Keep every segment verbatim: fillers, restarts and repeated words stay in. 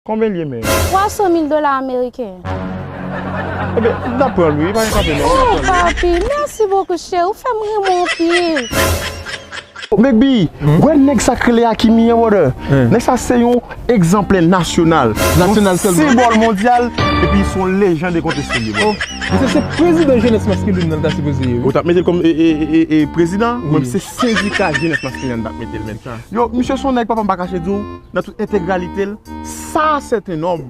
Konbyen l ye menm? Twa san mil dola ameriken. Ebyen, n ap pran l wi, pa gen kanpe non. Oh, papi, mèsi bokou, cheri. Ou fè m renmen w anpil. Baby, wè nèg sa k rele Hakimi an, brother. Nèg sa se yon egzanplè nasyonal. Nasyonal sèlman. Yon senbòl mondyal, epi se yon lejand e konteste li, bro. Misye se prezidan jenès maskilin nan l ta sipoze ye, wi. Ou t ap mete l kòm, e, e, e, e, e, prezidan? Wi. Mwen, se sendika jenès maskilin an t ap mete l, men. Yo, misye se yon nèg, papa, m pa kache di w, nan tout entegralite l, sa se te nonm.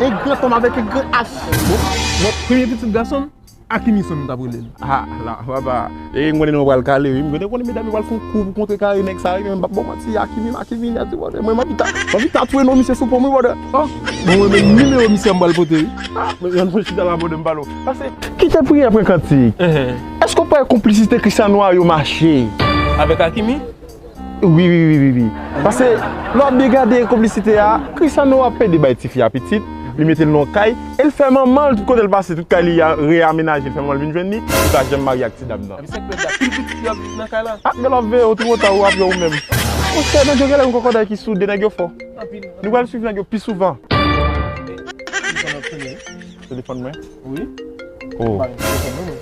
E gran tòm avèk e gran H. Bon, bon, premye pitit gason m, Hakimi Son nou t ap rele l. Ah, la, papa. E m konnen nou pral kale, wi. M konnen, konnen medam yo pral fè yon kou pou kontre kare nèg sa, wi. Men m p ap ba w manti, Hakimi, Hakimi, li a di, brother, mwen, m anvi ta, m anvi tatouye non misye sou po m, wi, brother. Oh, bon, mwen menm nimewo misye a m pral pote, wi. Ah, men yon chita la, brother, m pale w. Pase, kite priyè pran kantik. Èske w pa wè konplisite Cristiano a yo mache? Avèk Hakimi? Wi, wi, wi, wi, wi. Paske, lè w ap byen gade konplisite a, Cristiano ap pede bay tifi a pitit, li mete l nan yon kay, e l fè manman l, tout kote l pase, tout kay li a reamenaje, l fè manman l vin jwenn li, li pa janm marye ak ti dam nan. Epi sa k fè pil pitit yo ap viv nan kay la. Ah, men lè w ap veye, ou twò ta, ou ap yo ou menm. Monchè, nèg yo genlè yon kòkòday ki soude, nèg yo fò. Anpil. Nou pral swiv nèg yo pi souvan. Telefòn ap sone. Telefòn mwen? Wi. Oh. Ba m telefòn mwen, non.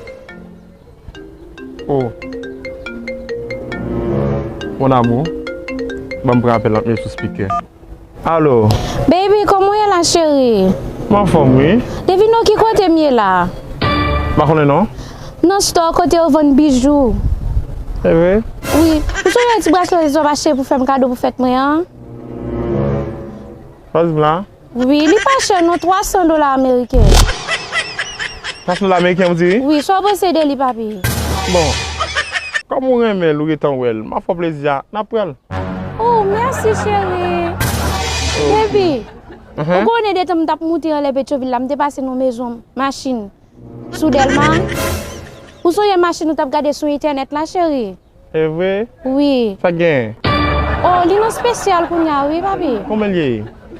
Oh. Mon amour. Ban m pran apèl la, m met sou speaker. Alo. Baby, kòman w ye la, cheri? M anfòm, wi. Devine non ki kote m ye la. M pa konnen non. Nan store kote yo vann bijou. E vre? Wi. Ou sonje ti braslè w te achte pou fè m kado pou fèt mwen an? Sa w di m la? Wi, li pa chè non, twa san dola ameriken. Twa san dola ameriken, ou di? Wi, sa w panse de li, papi? Bon, kòm ou renmen l, ou gentan wè l, m ap fè w plezi a, n ap pran l. Oh, mèsi, cheri. Baby, ou konnen detan m t ap moute anlè Petyonvil la, m te pase nan mezon machin sou Dèlma. Ou sonje machin ou t ap gade sou entènèt la, cheri? E vre? Wi. Sa k genyen? Oh, li nan spesyal kounye a, wi, papi. Konbyen l ye?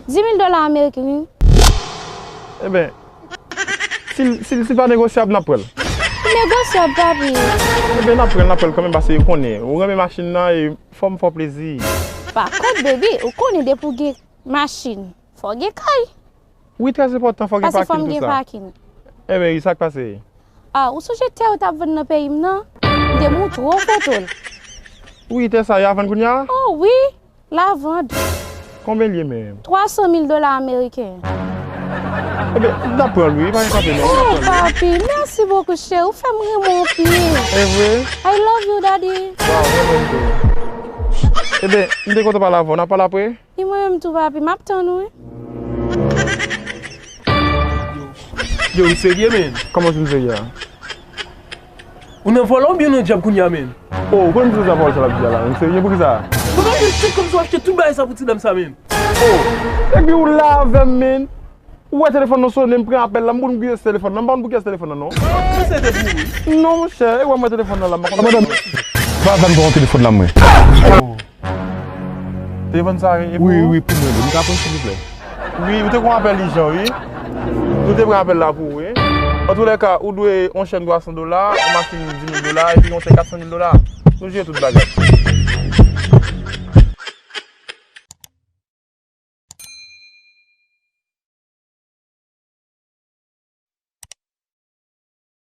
Dis mil dola ameriken, wi. Ebyen, si l, si l, si l pa negosyab, n ap pran l. Negosyab, papi. Ebyen, n ap pran l, n ap pran l kanmenm, paske ou konnen, ou renmen machin nan e fò m fè w plezi. Pa kont, baby, ou konnen depi w gen machin, fò w gen kay. Wi, trè enpòtan, fò gen pakin tou sa. Paske fò m gen pakin. Ebyen, wi, sa k pase? Ah, ou sonje tè yo t ap vann nan peyi m nan? M te montre w foto l. Wi, tè sa, y a vann kounye a? Oh, wi, la vente. Konbyen l ye menm? Twa san mil dola ameriken. Ebyen, n ap pran l, wi, pa gen kanpe non. Oh, papi, mèsi bokou, cheri. Ou fè m renmen w anpil. E vre? I love you, daddy. Waw, mwen menm tou. Ebyen, m te kontan pale avè w. N ap pale apre? E mwen menm tou, papi, m ap tann ou, wi. Yo, ou serye, men? Kòman w di m serye a? Ou nan vòlò oubyen ou nan djab kounye a, men? Oh, ou konn m di sa pawòl sa l ap di a la, men serye, poukisa? Papa, men tout kòb sa w achte tout bagay sa pou ti dam sa, men. Oh, epi ou la avè m, men. Ou wè telefòn nan sonnen, m pran apèl la, m konn pou kiyès telefòn nan, m pa konn pou kiyès telefòn nan, non. Kiyès se te pou ou? Non, monchè, e wè mwen telefòn nan la, m pa konn. Madanm, pa ban m pran telefòn la, mwen. Oh. Telefòn sa e pou ou? Wi, wi, pou mwen, wi. M ka pran, silvouplè? Wi, ou te gon apèl ijan, wi. Nou te pran apèl la pou ou, wi. Antoulèka, ou dwe yon chèn twa san dola, yon machin dis mil dola, epi yon chèn kat san mil dola. Nou jere tout bagay.